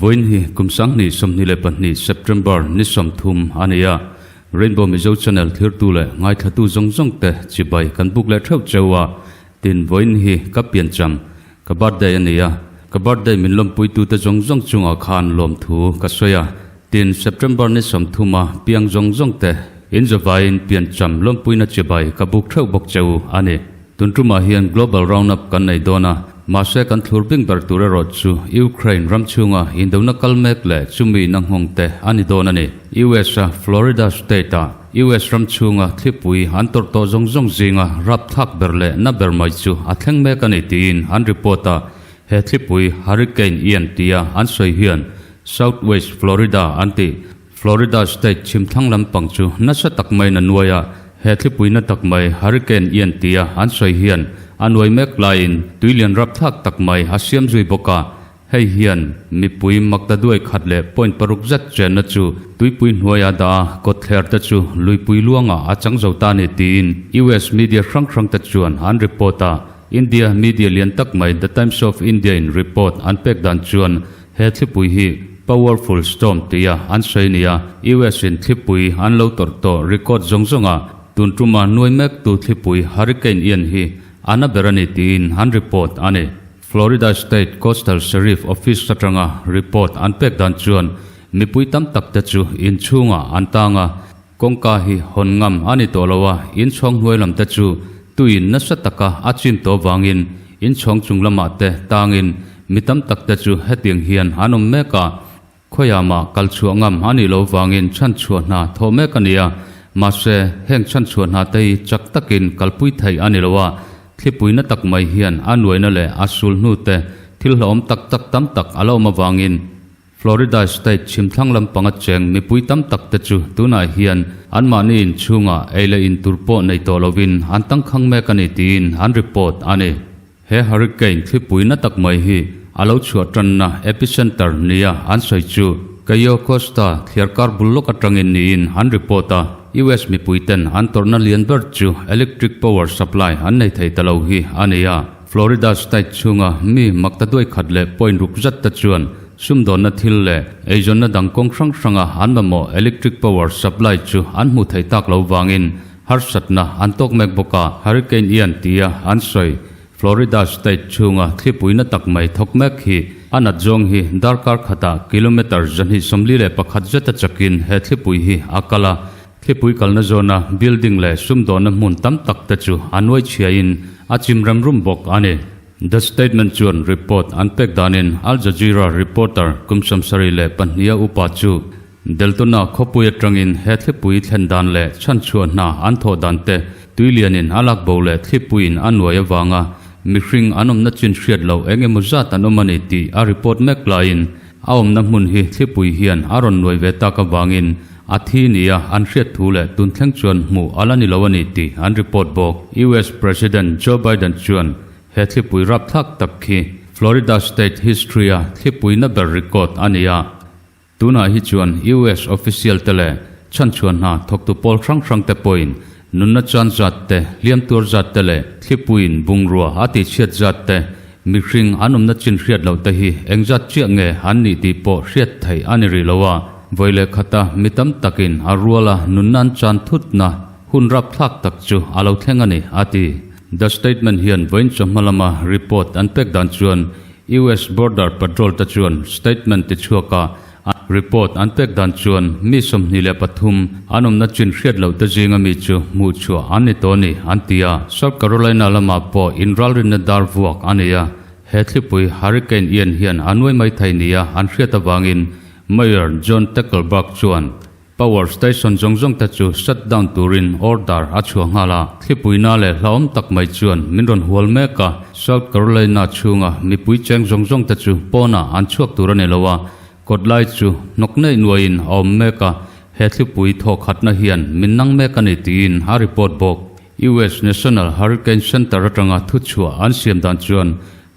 Vawiin hi kum 2022 September ni 30 a ni a, Rainbow Mizo Channel thirtu leh ngaithlatu zawng zawng te chibai kan buk leh theuh cheu a, tin vawiin hi ka piancham, ka birthday a ni a, ka birthday min lawmpuitute zawng zawng chungah khan lawmthu ka sawi a, tin September ni 30 a piang zawng zawng te inzawvaiin piancham lawmpuina chibai ka buk theuh bawk cheu a ni. Tun tumah hian Global Roundup kan nei dawn a, mahse kan thlur bing ber tur erawh chu Ukraine ram chhunga indona kal mek leh chumi na nghawng te a ni dawn a ni. US a Florida State ah US ram chhunga thlipui an tawrh tawh zawng zawng zinga rapthlak ber leh na ber mai chu a thleng mek a ni tiin an report a, he thlipui Hurricane Ian tia an sawi hian Southwest Florida an ti. Florida state chhimthlang lampang chu nasa tak maiin a nuai a, he thlipui na tak mai Hurricane Ian tia an sawi hian a nuai mek laiin tuilian rapthlak tak mai a siam zui bawk a, hei hian mipui makta duai khat leh point paruk zet chenna chu tuipui hnuaia dah a, kawtthler te chu luipui luangah a chang zo ta a ni tiin US media hrang hrang te chuan an report a, India media lian tak mai The Times of India in report an pek dan chuan He thlipui hi powerful storm tia an sawi nia, US in thlipui an lo tawrh tawh record zawng zawnga tun tuma nuai mektu thlipui Hurricane Ian hi a na ber a ni tiin an report a ni. Florida State Coastal Sheriff Office atanga report an pek dan chuan mipui tam tak te chu inchhungah an tang a, kawngka hi hawn ngam a ni tawh lo a, inchhawng hnuai lam te chu tuiin nasa taka a chim tawh vangin inchhawng chung lamah te tangin mi tam tak te chu hetiang hian an awm mek a, khawiah mah kal chhuah ngam a nih loh vangin chhanchhuah hna thawh mek a ni a, mahse heng chhanchhuah hna te hi chak takin kalpui theih a ni lo a, thlipui na tak mai hian a nuaina leh a sul hnu te thil hlauhawm tak tak tam tak a la awm avangin Florida state chhimthlang lampanga cheng mipui tam tak te chu tunah hian anmahni inchhungah ei leh in tur pawh nei tawh lovin an tangkhang mek a ni tiin an report a ni. He hurricane thlipui na tak mai hi a lo chhuah tanna epicenter nia an sawi chu Cayo Costa thliarkar bul lawk atangin niin an report a, US mipui ten an tawrhna lian ber chu electric power supply an nei thei ta lo hi a ni a. Florida state chhunga mi makta duai khat leh point ruk zat te chuan sumdawnna thil leh eizawnna dang kawng hrang hranga an mamawh electric power supply chu an hmuh theih tak lo vangin harsatna an tawk mek bawk a. Hurricane Ian tia an sawi Florida state chhunga thlipui na tak mai thawk mek hi a nat zawng hi darkar khatah kilometre 241 zeta chakin he thlipui hi a kal a. Thlipui kalna zawna building leh sumdawnna hmun tam tak te chu a nuai chhiain a chim rem rum bawk a ni. The Statement chuan report an pek danin Al Jazeera reporter kum 72 a upa chu Deltona khawpui atangin he thlipui thlen dan leh chhanchhuah hna an thawh dan te tuilianin a lak bo leh thlipuiin a nuai avanga mihring an awmna chin hriat loh eng emaw zat an awm a ni tih a report mek laiin A awmna hmun hi thlipui hian a rawn nuai ve tak avangin a thi nia an hriat thu leh tun thleng chuan hmuh a la ni lo a ni tih an report bawk. US President Joe Biden chuan he thlipui rapthlak tak khi Florida state history-a thlipui na ber record a ni a. Tunah hi chuan US official te leh chhanchhuah hna thawktu pawl hrang hrang te pawhin nunna chan zat te, hliam tuar zat te leh thlipuiin bungrua a tihchhiat zat te, mihring an awmna chin hriat loh te hi engzat chiah nge an nih tih pawh hriat theih a ni rih lo a. Vawi leh khata mi tam takin a ruala nunna an chan thutna hun rapthlak tak chu a lo thleng a ni, a ti. The Statement hian vawiin chawhma lama report an pek dan chuan US Border Patrol te chuan statement tichhuak a, Report an pek dan chuan mi 23 an awmna chin hriat loh te zinga mi chu hmuh chhuah an ni tawh a ni, an ti a. South Carolina lamah pawh inralrinna dar vuak a nei a, he thlipui Hurricane Ian hian a nuai mai thei nia an hriat avangin Mayor John Tecklenburg chuan Power station zawng zawng te chu shut down turin order a chhuah nghal a, thlipuina leh hlauhawm tak mai chuan min rawn hual mek a, South Carolina chhunga mipui cheng zawng zawng te chu pawnah an chhuak tur a ni lo a, kawt lai chu hnawk neih nuaiin a awm mek a, he thlipui thawhkhatna hian min nang mek a ni tiin a report bawk. US National Hurricane Center atanga thuchhuah an siam dan chuan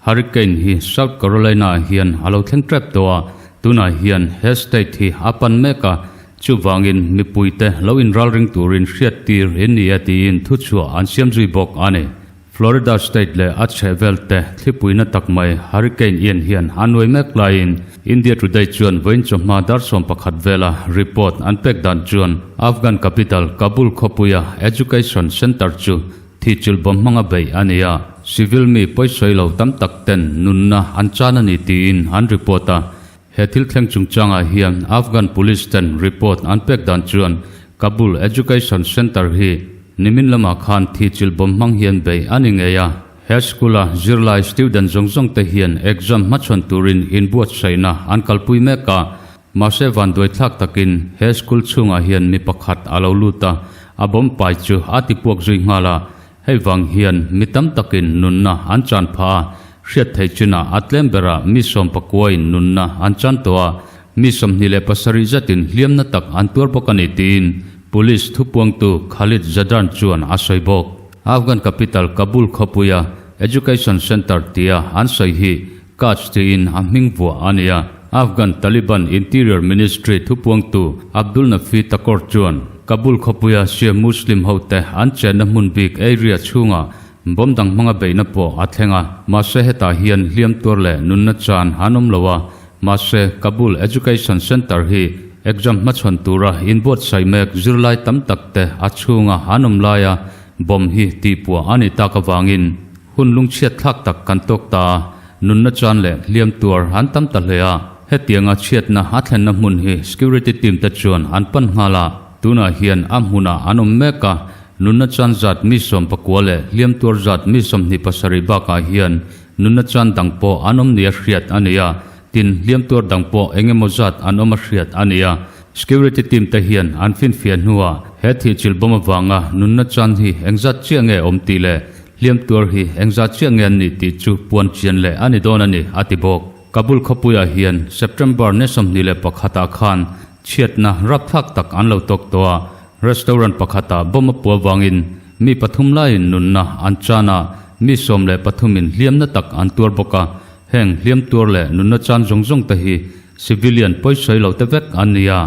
Hurricane hi South Carolina-ah hian a lo thleng tep tawh a, tunah hian he state hi a pan mek a, chuvangin mipuite lo inralring turin hriattir in ni e tiin thuchhuah an siam zui bawk a ni. Florida state leh a chhehvel te thlipuina tak mai Hurricane Ian hian a nuai mek laiin India Today chuan vawiin chawhma dar 11 vela report an pek dan chuan Afghan capital Kabul khawpuia education centre chu thihchilh bawm hmanga beih a ni a, civil mi pawisawi lo tam tak ten nunna an chan a ni tiin an report a. He thil thleng chungchangah hian Afghan police ten report an pek dan chuan Kabul Education Centre hi nimin lamah khan thihchilh bawm hmang hian beih a ni ngei a. He school-a zirlai student zawng zawng te hian exam hmachhawn turin inbuatsaihna an kalpui mek a, mahse vanduaithlak takin he school chhungah hian mi pakhat a lo lut a, a bomb pai chu a ti puak zui nghal a. Hei vang hian mi tam takin nunna an chan phah a, hriat theih chinah a tlem berah mi 19 in nunna an chan tawh a, mi 27 zatin hliamna tak an tuar bawk a ni tiin Police thupuangtu Khalid Zadran chuan a sawi bawk. Afghan capital Kabul khawpuia Education Centre tia an sawi hi Kach tiin a hming vuah a ni a. Afghan Taliban Interior Ministry thupuangtu Abdul Nafi Takor chuan Kabul khawpuia Shia Muslim hote an chenna hmun bik area chhungah bomb dang hmanga beihna pawh a thleng a, mahse hetah hian hliam tuar leh nunna chan an awm lo a, mahse Kabul Education Centre hi exam hmachhawn tura inbuatsaih mek zirlai tam tak te a chhunga an awm laia bomb hi tihpuah a nih tak avangin Hun lungchhiat thlak tak kan tawk ta a, nunna chan leh hliam tuar an tam ta hle a. Hetianga chhiatna a thlenna hmun hi security team te chuan an pan nghal a, tunah hian a hmunah an awm mek a, nunna chan zat mi 19 leh hliam tuar zat mi 27 bakah hian nunna chan dang pawh an awm nia hriat a ni a, tin hliam tuar dang pawh eng emaw zat an awm a hriat a ni a. Security team te hian an finfiah hnuah he thihchilh bawm avanga nunna chan hi engzat chiah nge awm tih leh Hliam tuar hi engzat chiah nge an nih tih chu puan chian leh a ni dawn a ni, a ti bawk. Kabul khawpuiah hian September ni 21 ah khan chhiatna rapthlak tak an lo tawk tawh a, restaurant pakhatah bomb a puah vangin mi pathum laiin nunna an chan a, mi 13 in hliamna tak an tuar bawk a, heng hliam tuar leh nunna chan zawng zawng te hi civilian pawisawi lo te vek an ni a.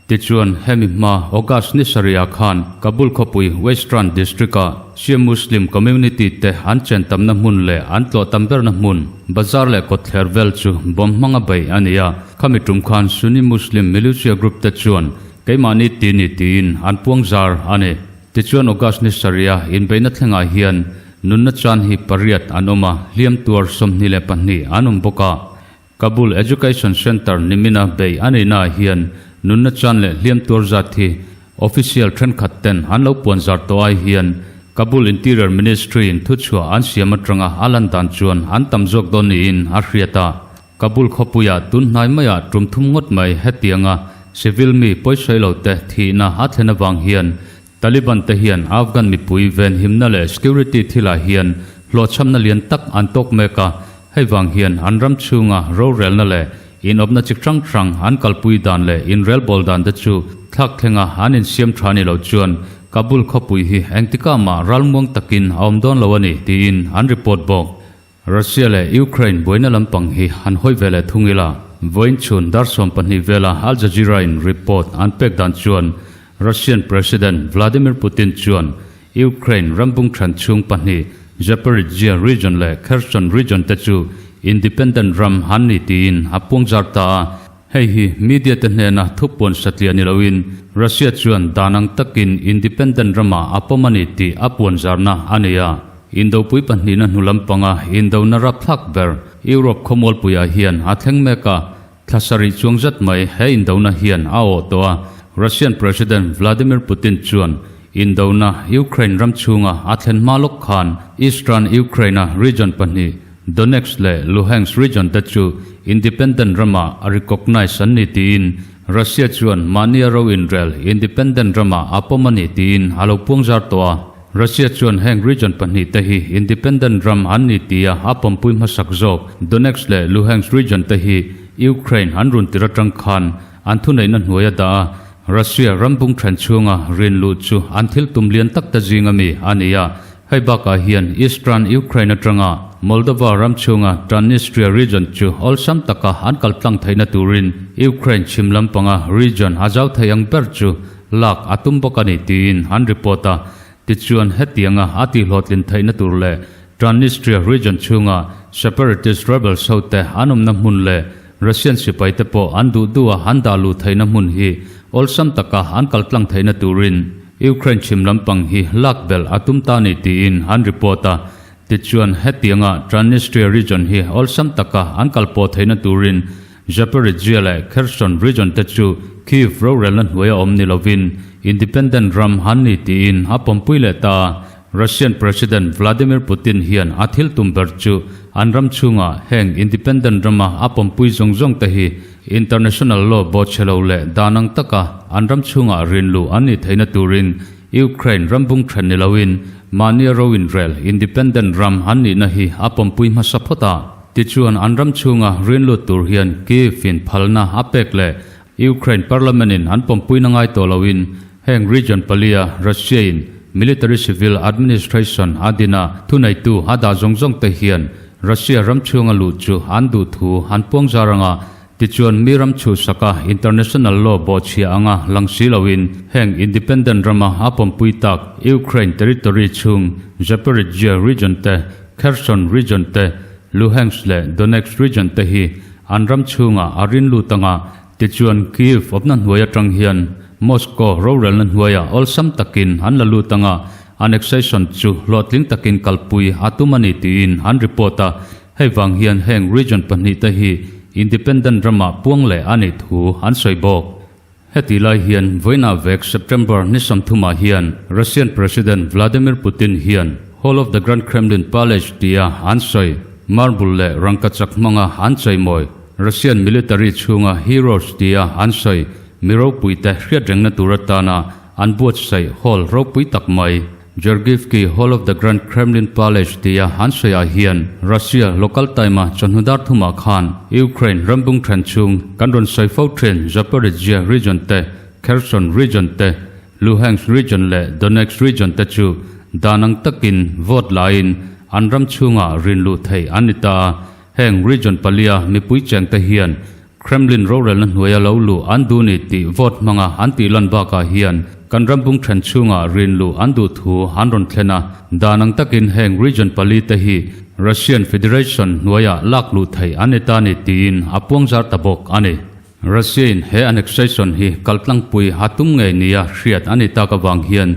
Tichuan, hemi hma August ni sarihah khan Kabul khawpui Western District-a Shia Muslim community te an chen tamna hmun leh an tlawh tam berna hmun, bazar leh kawtthler vel chu bomb hmanga beih a ni a. Khami tum khan Sunni Muslim militia group te chuan keimahni ti ni tiin an puang zar a ni. Tichuan August ni sarihah inbeihna thlengah hian nunna chan hi pariat an awm a, hliam tuar 22 an awm bawk a. Kabul Education Centre nimina bei a nihnaah hian nunna chan leh hliam tuar zat hi official thenkhat ten an lo puan zar tawh ai hian Kabul Interior Ministry in thuchhuah an siam atanga a lan dan chuan an tam zawk dawn niin a hriat a. Kabul khawpuiah tun hnai maiah tum thum ngawt mai hetianga civil mi pawisawi lo te thihna a thlen avang hian Taliban te hian Afghan mipui venhimna leh security thilah hian hlawhchhamna lian tak an tawk mek a, hei vang hian an ram chhunga rorelna leh inawpna chi hrang hrang an kalpui dan leh inrelbawl dan te chu thlak thlenga an insiam tha ni lo chuan Kabul khawpui hi engtikah mah ralmuang takin a awm dawn lo a ni tiin an report bawk. Russia leh Ukraine buaina lampang hi han hawi ve leh thung ila, vawiin chhun dar 12 vela Al Jazeera in report an pek dan chuan Russian President Vladimir Putin chuan Ukraine rambung than chhung pahnih Zaporizhzhia region leh Kherson region te chu independent ram an ni tiin a puangzar ta a. Hei hi media te hnena thupuan satliah ni loin Russia chuan dan ang takin independent ramah a pawm a ni tih a puanzarna a ni a. Indopui pahnihna hnu lampanga indona rapthlak ber Europe khawmualpuiah hian a thleng mek a, thla sarih chuang zat mai he indona hian a awh tawh a. Russian President Vladimir Putin chuan indona Ukraine ram chhunga a thlen hma lawk khan Eastern Ukraine-a region pahnih Donetsk leh Luhansk region te chu independent ramah a recognise an ni tiin Russia chuan mahnia ro inrel independent ramah a pawm a ni tiin a lo puangzar tawh a. Russia chuan heng region pahnih te hi independent ram an ni tia a pawmpui hmasak zawk Donetsk leh Luhansk region te hi Ukraine an run tir atang khan an thuneihna hnuai a dah a, Russia ram bung then chhunga rin luh chu an thil tum lian tak te zing ami a ni a. Hei bakah hian Eastern Ukraine atanga Moldova ram chhunga Transnistria region chu awlsam taka an kal tlang theihna turin Ukraine chhim lampanga region a zau thei ang ber chu lak a tum bawk a ni tiin an report a. Tichuan hetianga a tihhlawhtlin theihna tur leh Transnistria region chhunga separatist rebels hote an awmna hmun leh Russian sipaite pawh an duh duha an dah luh theihna hmun hi awlsam taka an kal tlang theihna turin Ukraine chhim lampang hi lak belh a tum ta ni tiin an report a. Tichuan, hetianga Transnistria region hi awlsam taka an kal pawh theihna turin Zaporizhzhia leh Kherson region te chu Kyiv rorelna hnuaia awm ni lovin independent ram an ni tiin a pawmpui leh ta a. Russian President Vladimir Putin hian a thil tum ber chu an ram chhunga heng independent rama a pawmpui zawng zawng te hi international law bawhchhe lo leh dan ang taka an ram chhunga rinluh an nih theihna turin Ukraine ram bung then ni loin mahnia ro inrel independent ram an nihna hi a pawmpui hmasa phawt a. Tichuan an ram chhunga rinlut tur hian Kyiv in phalna a pek leh Ukraine parliament in an pawmpuina ngai tawh loin Heng region palia Russia-in military civil administration a din a, thuneitu a dah zawng zawng te hian Russia ram chhunga luh chu an duh thu an puang zar anga, tichuan mi ram chhuhsaka international law bawhchhia anga lang si loin heng independent rama a pawmpui tak Ukraine territory chhung Zaporizhzhia region te, Kherson region te, Luhansk leh Donetsk region te hi an ram chhunga a rin lut anga Tichuan, Kyiv awpna hnuai atang hian Moscow rorelna hnuaiah awlsam takin an la lut anga annexation chu hlawhtling takin kalpui a tum a ni tiin an report a, hei vang hian heng region pahnihte hi independent ramah puang leh a nih thu an sawi bawk. Heti lai hian vawiinah vek September ni sawmthumah hian Russian President Vladimir Putin hian Hall of the Grand Kremlin Palace tia an sawi marble leh rangkachak hmanga an cheimawi Russian military chhunga heroes tia an sawi mi ropuite hriatrengna tur atana an buatsaih hall ropui tak mai, Georgievsky Hall of the Grand Kremlin Palace tia an sawiah hian Russia local time-a chawhnu dar thumah khan Ukraine rambung then chhung kan rawn sawi fo thin Zaporizhzhia region te, Kherson region te, Luhansk region leh Donetsk region te chu dan ang takin vote laiin an ram chhungah rinluh theih an ni ta a. Heng region palia mipui chengte hian Kremlin rorelna hnuaia lo luh an duh ni tih vote hmanga an tih lan bakah hian kan rambung then chhungah rin luh an duh thu an rawn thlen a. Dan ang takin heng region pali te hi Russian Federation hnuaiah lak luh theih an ni ta ni tiin a puangzar ta bawk a ni. Russia-in he annexation hi kaltlangpui a tum ngei nia hriat a ni tak avang hian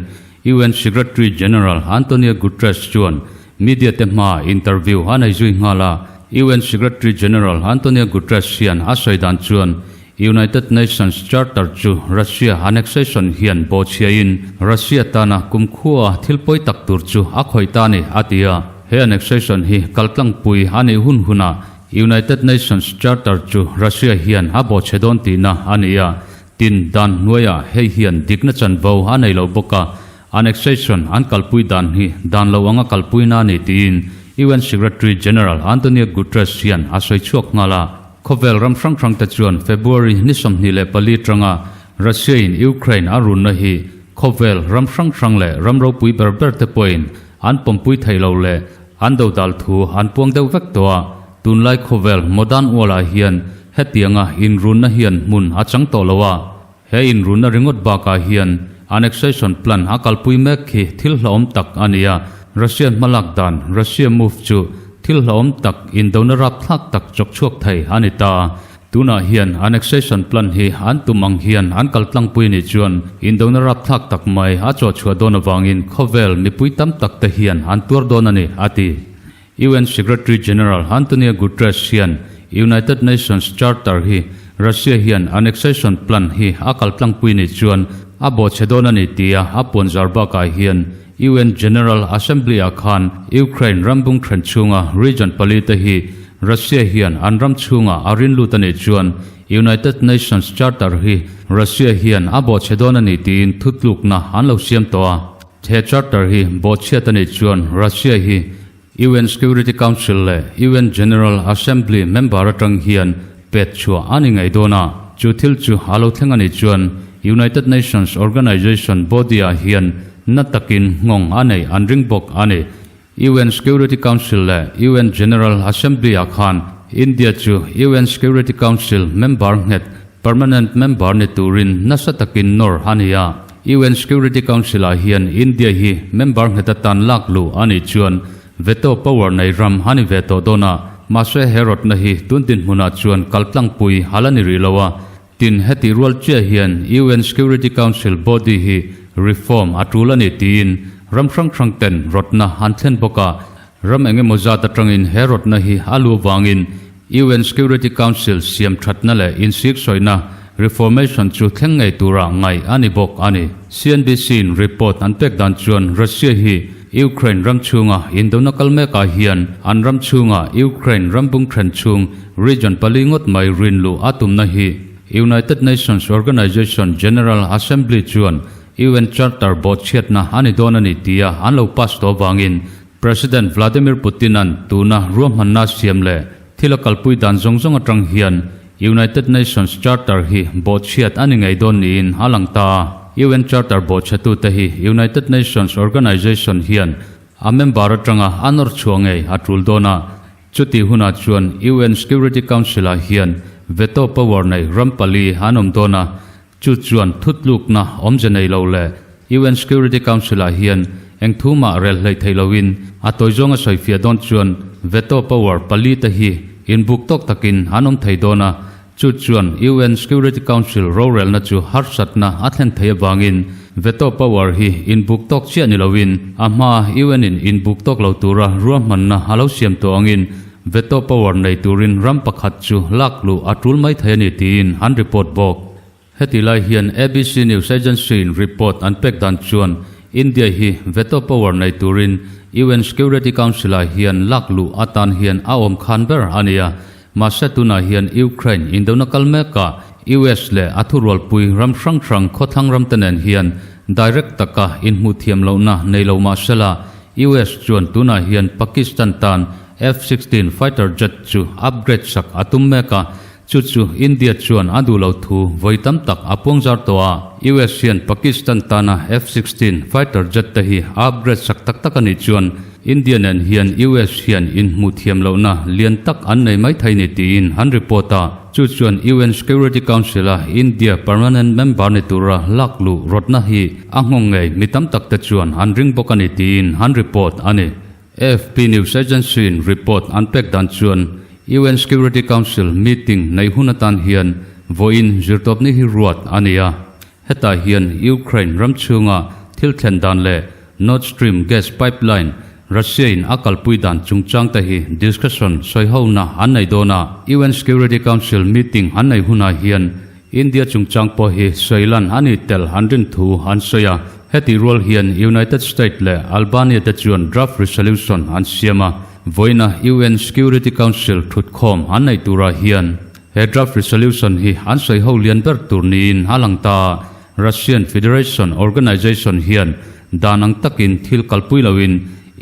UN Secretary General Antonio Guterres chuan media te hmaa interview a nei zui nghal a. UN Secretary General Antonio Guterres hian a sawi dan chuan United Nations Charter chu Russia annexation hian bawhchhiain Russia tana kumkhua thil pawi tak tur chu a khawih ta a ni, a ti a. He annexation hi kaltlangpui a nih hun hunah United Nations Charter chu Russia hian a bawhchhe dawn tihna a ni a. Tin, dan hnuaiah hei hian dikna chanvo a nei lo bawk a, annexation an kalpui dan hi dan lo anga kalpuina a ni tiin UN Secretary General Antonio Guterres hian a sawi chhuak nghal a. Khawvel ram hrang hrangte chuan February ni 24 tanga Russia-in Ukraine a runna hi khawvel ram hrang hrang leh ram ropui ber ber te pawhin an pawmpui thei lo leh an dodal thu an puang deuh vek tawh a. Tunlai khawvel modern world-ah hian hetianga inrunna hian hmun a chang tawh lo a, he inrunna ringawt bakah hian annexation plan a kalpui mek khi thil hlauhawm tak a ni a, Russia hmalak dan, Russia move, chu thil hlauhawm tak, indona rapthlak tak chawk chhuak thei a ni ta. Tunah hian annexation plan hi an tum ang hian an kaltlangpui nih chuan indona rapthlak tak mai a chawhchhuah dawn avangin khawvel mipui tam tak te hian an tuar dawn a ni, a ti. UN Secretary General Antonio Guterres hian United Nations Charter hi Russia hian annexation plan hi a kaltlangpui nih chuan a bawhchhe dawn a ni tia a puanzar bakah hian UN General Assembly-ah khan Ukraine rambung then chhunga region pali te hi Russia hian an ram chhunga a rin lut a nih chuan United Nations Charter hi Russia hian a bawhchhe dawn a ni tiin thutlukna an lo siam tawh a. He charter hi bawhchhiat a nih chuan Russia hi UN Security Council leh UN General Assembly member atang hian pet chhuah a ni ngei dawn a, chu thil chu a lo thleng a nih chuan United Nations Organization body-ah hian na takin nghawng a neih an ring bawk a ni. UN Security Council leh UN General Assembly-ah khan India chu UN Security Council member nghet, permanent member, ni turin nasa takin nawr a ni a. UN Security Council-ah hian India hi member nghet atan lak luh a nih chuan Veto power nei ram a ni ve tawh dawn a, mahse he rawtna hi tun dinhmunah chuan kaltlangpui a la ni rih lo a. Tin, heti rual chiah hian UN Security Council body hi reform a tul a ni tiin ram hrang hrang ten rawtna an thlen bawk a. Ram eng emaw zat atangin he rawtna hi a lu avangin UN Security Council siam thatna leh insiksawiina reformation chu thleng ngei tura ngaih a ni bawk a ni. CNBC-in report an pek dan chuan Russia hi Ukraine ram chhunga indona kal mekah hian an ram chhunga Ukraine ram bung then chhung region pali ngawt mai rin luh a tumna hi United Nations Organization General Assembly chuan UN Charter bawhchhiatna a ni dawn a ni tia an lo pass tawh avangin President Vladimir Putin-a'n tuna ruahmanna siam leh thil a kalpui dan zawng zawng atang hian United Nations Charter hi bawhchhiat a ni ngei dawn niin a lang ta a. UN Charter bawhchhetute hi United Nations Organization hian a member atanga a nawr chhuah ngei a tul dawn a. Chutih hunah chuan UN Security Council-ah hian veto power nei ram pali an awm dawn a. Chu chuan thutlukna awmze nei lo leh UN Security Council-ah hian eng thu mah rel hleih theih loin a tawi zawnga sawifiah dawn chuan veto power pali te hi inbuk tawk takin an awm thei dawn a, chu chuan UN Security Council rorelna chu harsatna a thlen thei avangin veto power hi inbuk tawk chiah ni loin a hmaa UN-in inbuk tawk lo tura ruahmanna a lo siam tawh angin veto power nei turin ram pakhat chu lak luh a tul mai thei a ni tiin an report bawk. Heti lai hian ABC News Agency-in report an pek dan chuan India hi veto power nei turin UN Security Council-ah hian lak luh atan hian a awm khan ber a ni a. Mahse tunah hian Ukraine indona kal mekah US leh a thurualpui ram hrang hrang khawthlang ramte nen hian direct taka inhmuh thiam lohna nei lo mahsela US chuan tunah hian Pakistan tan F-16 fighter jet chu upgrade sak a tum mek a. Chu chu India chuan a duh lo thu vawi tam tak a puangzar tawh a, US hian Pakistan tana F-16 fighter jet te hi a upgrade sak tak tak a nih chuan India nen hian US hian inhmuh thiam lohna lian tak an nei mai thei ni tiin an report a, chu chuan UN Security Council a India permanent member ni tura lak luh rawtna hi a nghawng ngei mi tam tak te chuan an ring bawk a ni tiin an report a ni. AFP News Agency-in report an pek dan chuan UN Security Council meeting neih hun atan hian vawiin zirtawpni hi ruat a ni a. Hetah hian Ukraine ram chhunga thil thlen dan leh Nord Stream gas pipeline Russia-in a kalpui dan chungchang te hi discussion sawihona an nei dawn a. UN Security Council meeting an neih hunah hian India chungchang pawh hi sawilan a ni tel an rin thu an sawi a, hetih rual hian United State leh Albania te chuan draft resolution an siam a, vawiina UN Security Council thutkhawm an neih turah hian he draft resolution hi an sawi ho lian ber tur niin a lang ta a, Russian Federation organization hian dan ang takin thil kalpui loin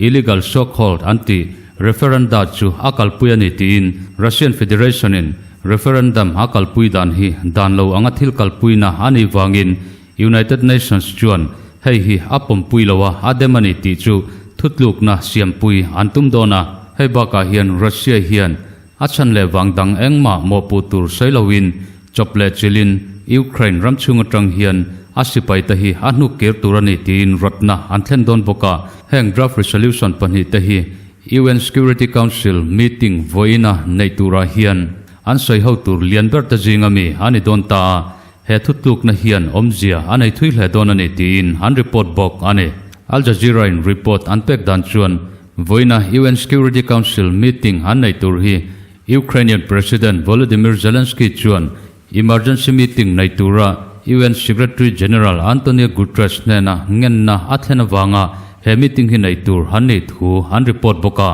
illegal so-called an tih referenda chu a kalpui a ni tiin Russian Federation-in Referendum a kalpui dan hi dan lo anga thil kalpuina a nih vangin United Nations chuan hei hi a pawmpui lo a, a dem a ni tih chu thutlukna siampui an tum dawn a. Hei bakah hian Russia hian a chhan leh vang dang engmah mawhpuh tur sawi loin chawp leh chilhin Ukraine ram chhung atang hian a sipaite hi a hnuk kir tur a ni tiin rawtna an thlen dawn bawk a. Heng draft resolution pahnihte hi UN Security Council meeting vawiina neih turah hian an sawi ho tur lian ber te zinga mi a ni dawn ta a, he thutlukna hian awmzia a nei thui hle dawn a ni tiin an report bawk a ni. Al Jazeera-in report an pek dan chuan vawiina UN Security Council meeting an neih tur hi Ukrainian President Volodymyr Zelensky chuan Emergency meeting nei tura UN Secretary General Antonio Guterres hnena ngenna a thlen avanga he meeting hi nei tur an nih thu an report bawk a.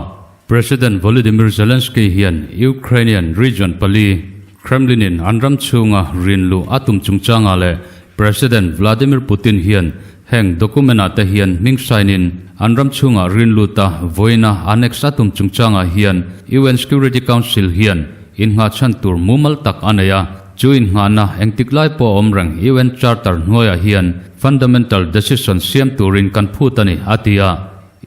President Volodymyr Zelensky hian Ukrainian region pali Kremlin-in an ram chhunga rin luh a tum chungchangah leh President Vladimir Putin hian heng document-ah te hian hming sign-in an ram chhunga rin luta vawiina annex a tum chungchangah hian UN Security Council hian Innghah chhan tur mumal tak a nei a, chu innghahna engtik lai pawh a awm reng UN Charter hnuaiah hian fundamental decision siam turin kan phut a ni, a ti a.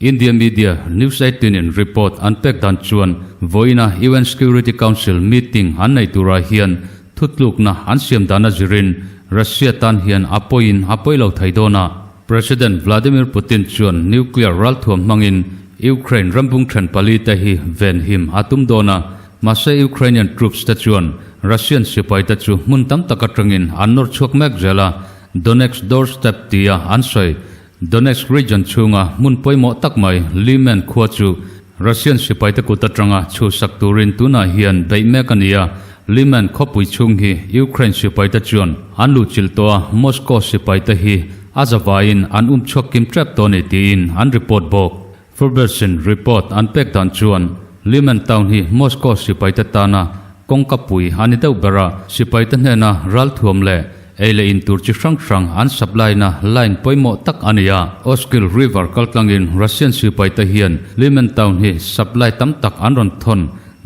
India media News 18 in report an pek dan chuan vawiina UN Security Council meeting an neih turah hian thutlukna an siam dana zirin Russia tan hian a pawiin a pawi lo thei dawn a. President Vladimir Putin chuan nuclear ralthuam hmangin Ukraine rambung then pali te hi venhim a tum dawn a, mahse Ukrainian troops te chuan Russian sipai te chu hmun tam tak atangin an nawr chhuak mek zel a, Donetsk doorstep tia an sawi. Donetsk region chhunga hmun pawimawh tak mai Lyman khua chu Russian sipaite kut atanga chhuhsak turin tunah hian beih mek a ni a, Lyman khawpui chhung hi Ukraine sipaite chuan an luhchilh tawh a, Moscow sipaite hi a zavaiin an um chhuak kim tep tawh a ni tiin an report bawk. Forbes-in report an pek dan chuan Lyman town hi Moscow sipaite tana kawngka pui a ni deuh ber a, sipaite hnena ralthuam leh ei leh in tur chi hrang hrang an supply na line pawimawh tak a ni a. Oskil River kaltlangin Russian sipaite hian Lyman town hi supply tam tak an rawn thawn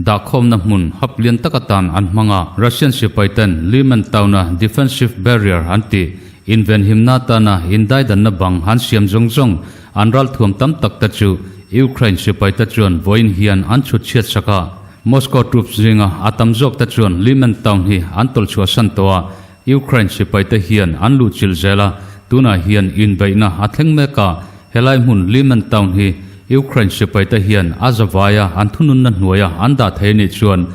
dahkhawmna hmun hap lian tak atan an hmang a. Russian sipaiten Lyman town-a defensive barrier an tih invenhimna atana indaidanna bang an siam zawng zawng An ralthuam tam tak te chu Ukraine sipai te chuan vawiin hian an chhut chhiat sak a. Moscow troops zinga a tam zawk te chuan Lyman town hi an tawlchhuah san tawh a. Ukraine sipai te hian an luhchilh zel a, tunah hian inbeihna a thleng mek a. Helai hmun Lyman town hi Ukraine sipai te hian a zavaia an thununna hnuaia an dah thei anih chuan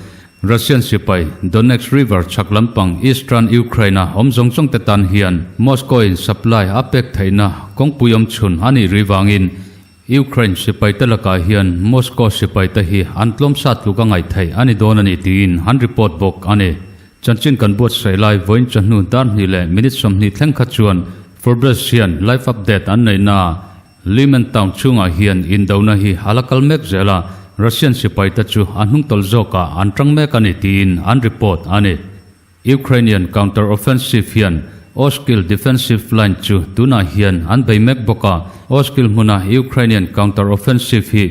Russian sipai Donetsk River chhak lampang Eastern Ukraine-a awm zawng zawng te tan hian Moscow-in supply a pek theihna kawngpui awm chhun a nih ri vangin Ukraine sipai te lakah hian Moscow sipai te hi an tlawm sa tluk a ngaih theih a ni dawn a ni tiin an report bawk a ni. Chanchin kan buatsaih lai vawiin chawhnu dar hnih leh minute 20 thleng kha chuan Forbes hian live update an neihnaah Lyman town chhungah hian indona hi a la kal mek zel a, Russian sipaite chu a hnungtawlh zawkah an tang mek a ni tiin an report a ni. Ukrainian counter-offensive hian Oskil defensive line chu tunah hian an bei mek bawk a, Oskil hmuna Ukrainian counter-offensive hi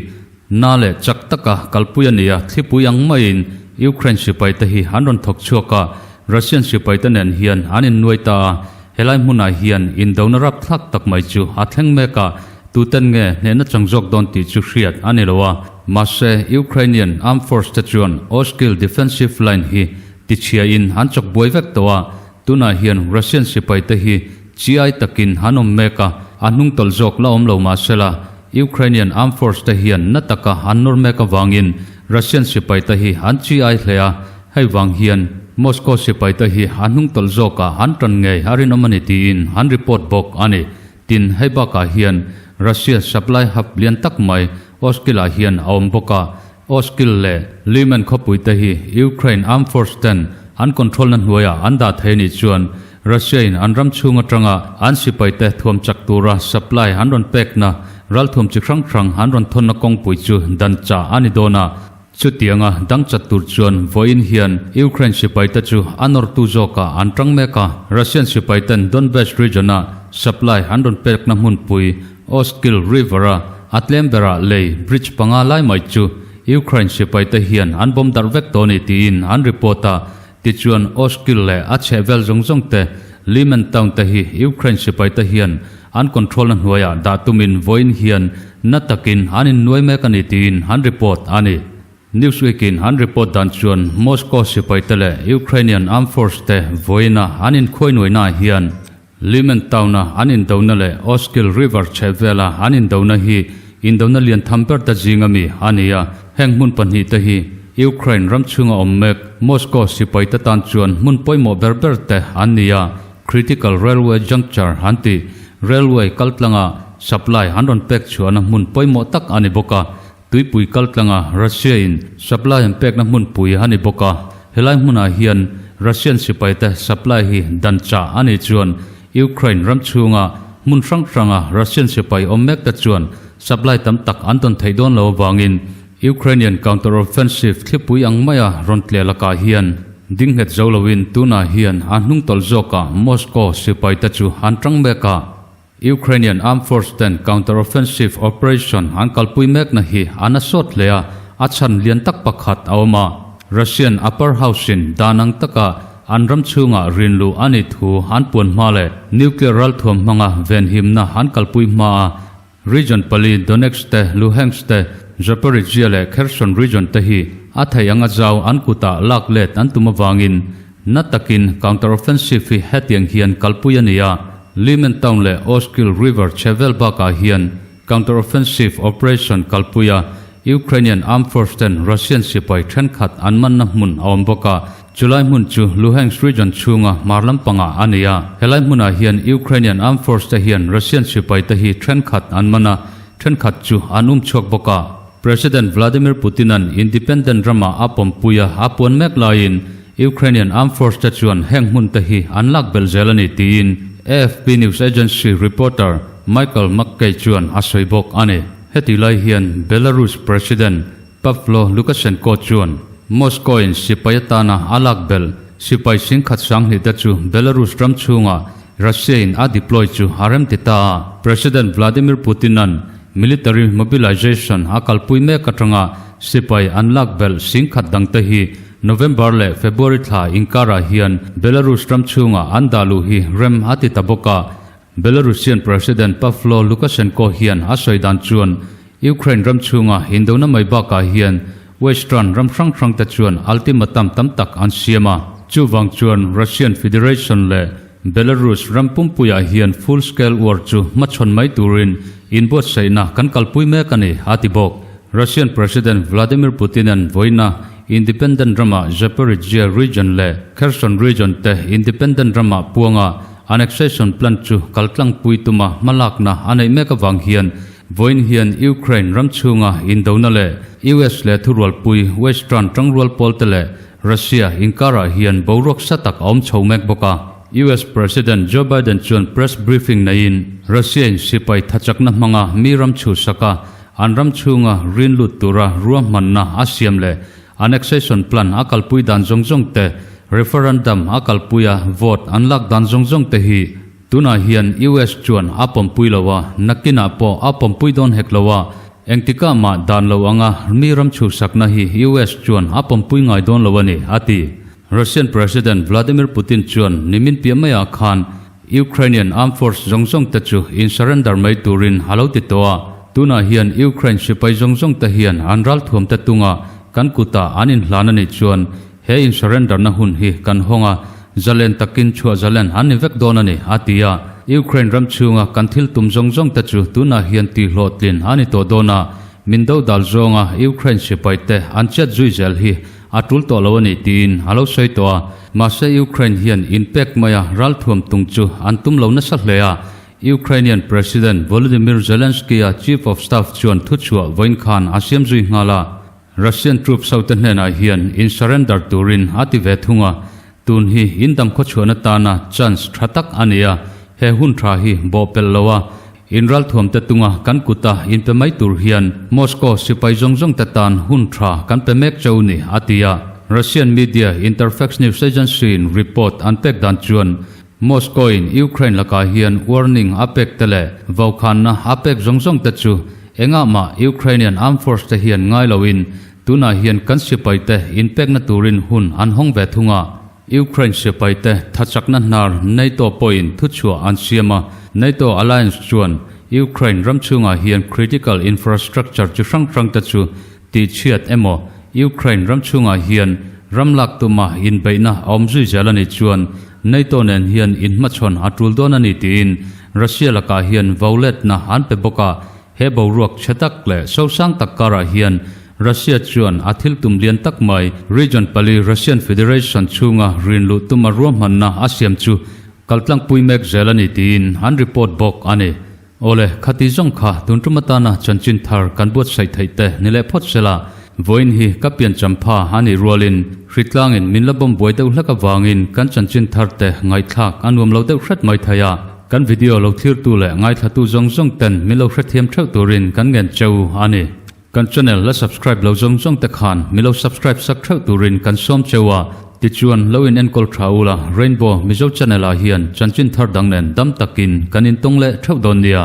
na leh chak taka kalpui a ni a, thlipui ang maiin Ukraine sipaite hi an rawn thawk chhuak a, Russian sipaite nen hian an innuai ta a, helai hmunah hian indona rapthlak tak mai chu a thleng mek a, tuten nge hnehna chang zawk dawn tih chu hriat a ni lo a. Mahse, Ukrainian Armed Force te chuan Oskil defensive line hi tichhiain an chawk buai vek tawh a, tunah hian Russian sipaite hi chi-ai takin an awm mek a, a hnungtawlh zawk la awm lo mahsela, Ukrainian Armed Force te hian na taka an nawr mek avangin Russian sipaite hi an chi-ai hle a, Hei vang hian Moscow sipaite hi a hnungtawlh zawkah an tan ngei a rinawm a ni tiin an report bawk a ni. Tin, hei bakah hian Russia supply hub lian tak mai Oskil-ah hian a awm bawk a. Oskil leh Lyman khawpuite hi Ukraine armed force ten an control-na hnuaiah an dah thei anih chuan Russia-in an ram chhung atanga an sipaite thuam chak tura supply an rawn pekna ralthuam chi hrang hrang an rawn thawnna kawngpui chu dan chah a ni dawn a. Chutianga dang chat tur chuan vawiin hian Ukraine sipaite chu a nawrtu zawkah an tang mek a, Russian sipaiten Donbass region-a supply an rawn pekna hmunpui Oskil River-a a tlem berah lei bridge panga lai mai chu Ukraine sipaite hian an bomb darh vek tawh a ni tiin an report a. Tichuan Oskil leh a chhehvel zawng zawng te Lyman town te hi Ukraine sipaite hian an control-na hnuaiah dah tumin vawiin hian na takin an innuai mek a ni tiin an report a ni. Newsweek-in an report dan chuan Moscow sipaite leh Ukrainian armed force te vawiina an inkhuainuainaah hian Lyman town-a an indona leh Oskil River chhehvela an indona hi indona lian tham ber ta zing ami a ni a, heng hmun pahnihte hi Ukraine ram chhunga awm mek Moscow sipaite tan chuan hmun pawimawh ber ber te an ni a, critical railway juncture an ti. Railway kaltlanga supply an rawn pek chhuahna hmun pawimawh tak a ni bawk a, Tuipui kaltlanga Russia-in supply an pekna hmunpui a ni bawk a, helai hmunah hian Russian sipaite supply hi dan chah a nih chuan Ukraine ram chhunga hmun hrang hranga Russian sipai awm mek te chuan supply tam tak an dawn theih dawn lo avangin Ukrainian counter-offensive thlipui ang maia rawn tleh lakah hian ding nghet zo loin tunah hian a hnungtawlh zawkah Moscow sipaite chu an tang mek a. Ukrainian Armed Force ten counter-offensive operation an kalpui mekna hi a na sawt hle a, a chhan lian tak pakhat a awm a. Russian Upper House-in dan ang taka an ram chhungah rinluh a nih thu an puan hma leh nuclear ralthuam hmanga venhimna an kalpui hma a, region pali Donetsk te, Luhansk te, Zaporizhzhia leh Kherson region te hi a theih anga zau an kutah lak let an tum avangin na takin counter-offensive hi hetiang hian kalpui a ni a. Lyman Town leh Oskil River chhevel bakah hian Counter-offensive operation kalpuia Ukrainian Armed Force ten Russian sipai thenkhat an manna hmun a awm bawk a, chulai hmun chu Luhansk region chhunga hmar lampangah a ni a. Helai hmunah hian Ukrainian Armed Force te hian Russian sipai te hi thenkhat an man a, thenkhat chu an um chhuak bawk a. President Vladimir Putin-a'n independent ramah a pawmpui a, a puan mek laiin Ukrainian Armed Force te chuan heng hmun te hi an lak belh zel a ni tiin AFP news agency reporter Michael McKay chuan a sawi bawk a ni. Heti lai hian Belarus President Pavlo Lukashenko chuan Moscow-in sipai atana a lak belh sipai singkhat sanghnih te chu Belarus ram chhungah Russia-in a deploy chu a rem ti ta a. President Vladimir Putin-a'n military mobilization a kalpui mek atanga sipai an lak belh singkhat dangte hi November leh February thla inkarah hian Belarus ram chhungah an dah luh hi rem a ti ta bawk a. Belarusian President Pavlo Lukashenko hian a sawi dan chuan Ukraine ram chhunga indona mai bakah hian Western ram hrang hrangte chuan ultimatum tam tak an siam a. Chuvang chuan Russian Federation leh Belarus ram pumpuiah hian full scale war chu hmachhawn mai turin inbuatsaihna kan kalpui mek a ni, a ti bawk. Russian President Vladimir Putin-a'n vawiina independent ramah Zaporizhzhia region leh Kherson region te independent ramah puanga Annexation plan chu kaltlangpui tuma hmalakna a neih mek avang hian vawiin hian Ukraine ram chhunga indona leh US leh thurualpui Western tangrual pawlte leh Russia inkarah hian boruak sa tak a awm chho mek bawk a. US President Joe Biden chuan press briefing neiin Russia-in sipai thachakna hmanga mi ram chhuhsaka an ram chhunga rin lut tura ruahmanna a siam leh Annexation plan a kalpui dan zawng zawng te, referendum a kalpui a vote an lak dan zawng zawng te hi tunah hian US chuan a pawmpui lo a, nakinah pawh a pawmpui dawn hek lo a, engtikah mah dan lo anga mi ram chhuhsakna hi US chuan a pawmpui ngai dawn lo a ni, a ti. Russian President Vladimir Putin chuan nimin piah maiah khan Ukrainian Armed Force zawng zawng te chu in surrender mai turin a lo ti tawh a, tunah hian Ukraine sipai zawng zawng te hian an ralthuam te tunga kan kutah an inhlan a nih chuan he in surrender na hun hi kan hawng a, zalen takin chhuah zalen an ni vek dawn a ni, a ti a. Ukraine ram chhunga kan thil tum zawng zawng te chu tunah hian tihhlawhtlin a ni tawh dawn a, min dodal zawnga Ukraine sipai te an chet zui zel hi A tul tawh lo a ni tiin a lo sawi tawh a, mahse Ukraine hian inpek maia ralthuam tung chu an tum lo nasa hle a, Ukrainian President Volodymyr Zelensky-a Chief of Staff chuan thuchhuah vawiin khan a siam zui nghal a, Russian troops hote hnenah hian in surrender turin a ti ve thung a, tun hi in dam khawchhuahna tana chance tha tak a ni a, he hun tha hi bawhpelh lo a, In ralthuamte tunga kan kuta inpe mai tur hian Moscow sipai zawng zawngte tan hun tha kan pe mek cheu ni, a ti a. Russian media Interfax news agency-in report an pek dan chuan Moscow-in Ukraine lakah hian warning a pek te leh vaukhanna a pek zawng zawngte chu engah mah Ukrainian armed force te hian ngai loin tunah hian kan sipaite inpekna turin hun an hawng ve thung a. Ukraine sipaite thachakna hnar NATO pawhin thuchhuah an siam a, NATO alliance chuan Ukraine ram chhungah hian critical infrastructure chi hrang hrangte chu tihchhiat emaw Ukraine ram chhungah hian ram lak tuma inbeihna a awm zui zel a nih chuan NATO nen hian inhmachhawn a tul dawn a ni tiin Russia lakah hian voletna an pe bawk a. He boruak chhe tak leh sosang tak karah hian Russia chuan a thil tum lian tak mai Region pali Russian Federation chhunga rin luh tuma ruahmanna a siam chu kaltlangpui mek zel a ni tiin an report bawk a ni. Awle, khati zawng kha tun tum atana chanchin thar kan buatsaih theih te ni leh phawt sela, vawiin hi ka piancham pha a nih rualin hritlangin min la bawm buai deuh hlek avangin kan chanchin thar te ngaihthlak a nuam lo deuh hret mai thei a. Kan video lo thlirtu leh ngaithlatu zawng zawng ten min lo hrethiam theuh turin kan ngen cheu a ni. Kan channel la subscribe lo zawng zawng te khan min lo subscribe sak theuh turin kan sawm cheu a, tichuan lo in enkawl tha ula Rainbow Mizo channel ah hian chanchin thar dang nen dam takin kan intawng leh theuh dawn nia.